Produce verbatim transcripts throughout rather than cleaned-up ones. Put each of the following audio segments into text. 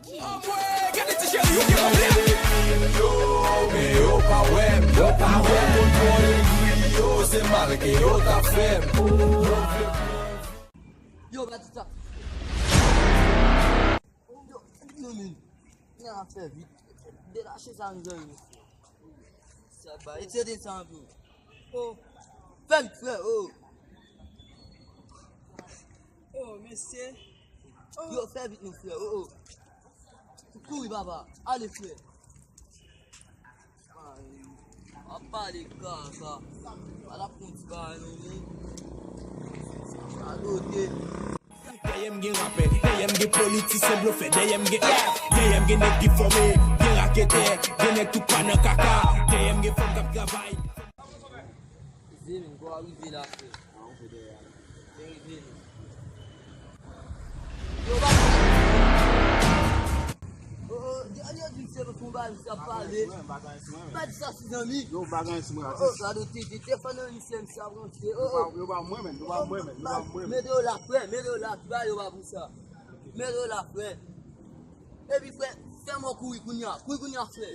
Yo, men yo pa wè m, yo pa wè m. Yo kontwole griyo, se mal ke yo ta fè m. Yo, gade sa. Yo, yo, men. Nèg ap fè vit. Detache sa, mezanmi. Sa ba, etire sa anpil. Oh. Fè vit, frè, oh. Oh, mesye. Oh. Yo, fè vit, non, frè, oh, oh. Kouri, papa. Ale, frè. Ap pale kaka. Al ap fè yon ti bagay non, men. Sa dote. Dèyè m gen rapè, dèyè m gen politisyen blofè, dèyè m gen, dèyè m gen nèg ki fòme, gen raketè, gen nèg tout pa nan kaka, dèyè m gen fanm k ap travay. Rive, men, gwa rive la, frè. Rive, men. Yo, ba. Oh, oh, di, di, di, se pou bagay sa pale. Pa di sa sou zanmi. Yo, bagay sou mwen, oh, atis. Sa do te, te, te fè nan misye, misye ap rantre. Oh, oh. Yo ba mwen, men, yo ba mwen, men, yo ba mwen, men. Mete yo la, frè, mete yo la, ki ba yo ba pou sa. Mete yo la, frè. Epi, frè, fè mwen kouri kounye a, kouri kounye a, frè.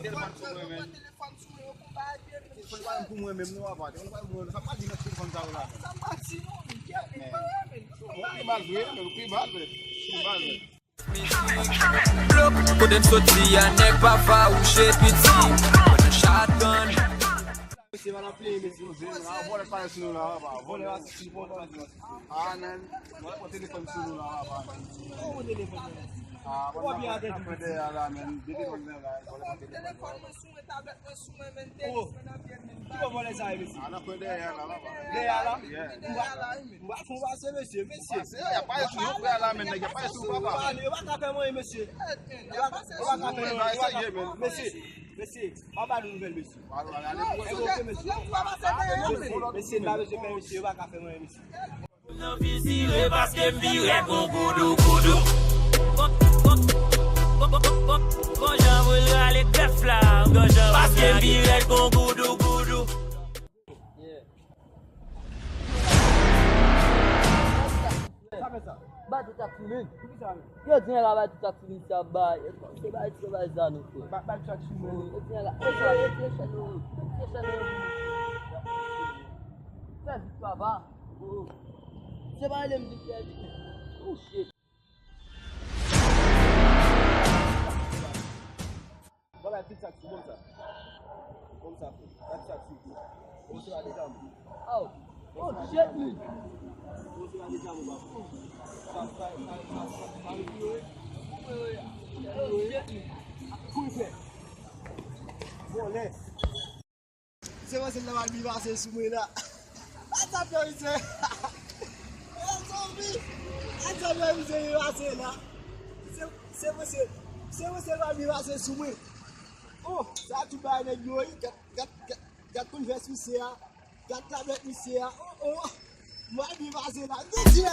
Telefòn sou mwen, men. Telefòn pa pou mwen menm, non, papa. Telefòn pa pou mwen, sa pa di nan telefòn sa yo la. Sa pa di, non, men, kè, men, pa, men. Ou pi mal vre, men, ou pi mal vre. Ou pi mal vre. Blok, kote m soti a, nèg pa fawouche piti. Mwen nan shotgun. Mesye, pa nan plenyen, mesye, nou se la, vòlè pa sou nou la, papa. Vòlè pa sou nou, vòlè pa sou nou. Ah, men, vòlè pran telefòn sou nou la, papa. Kòman telefòn nan? Ah, papa, nan kwen dèyè la, men. De telefòn nan la, vòlè pran telefòn. Telefòn mwen sou mwen, tablèt mwen sou mwen, men, tenis mwen nan pye m, men. Ki bò vòlè sa ye, mesye? Ah, nan kwen dèyè la, papa. Dèyè la? Yeah. Dèyè la, wi, men. M pa fon pase, mesye, mesye. Pase, y ap pale sou nou, frè, la, men, nèg, y ap pale sou papa. Yo pa ka fè mwen, mesye. Yo pa ka fè mwen, mesye. Mesye, pa ba nou nouvèl, mesye. Mesye, pa bezwen pè, mesye, yo pa ka fè mwen, mesye. Nan vizire paske m vire gon goudou goudou. Gon jan pou l rale bèf la, gon jan pou l rale. Paske m vire gon goudou goudou. Yeah. Sa fè sa? Ba tout sa ki men. Pou ki sa men? Yo di la ba tout sa ki men sa bay. Se bay, se bay sa nou fè. Ba, ba tout sa ki men. Yo di la. Yo di la, yo di la. Fè vit papa. Oh. Se pa rele m vit fè vit. Oh shit. Bon, bay tout sa ki sou, bon sa. Bon sa, frè. Bay tout sa ki sou. Bon, se la deja, mwen. Oh. Oh, shit, man. Bon, se la deja, mwen, baba. Sa, sa, sa, sa, sa, sa, sa, oh, shit, man. Kouri, frè. Bon, lè. Se mwen, se la, mal vin pase sou mwen la. Atap yo, misye. E, zonbi. Atap yo, misye, vin pase la. Se, se mwen, se, se mwen, se mal vin pase sou mwen. Oh, sa tout bagay nèg yo, wi. Gad, gad, gad, gad koulvès misye a. Gad tablèt misye a. Oh, oh. Mal vin pase la. Misye.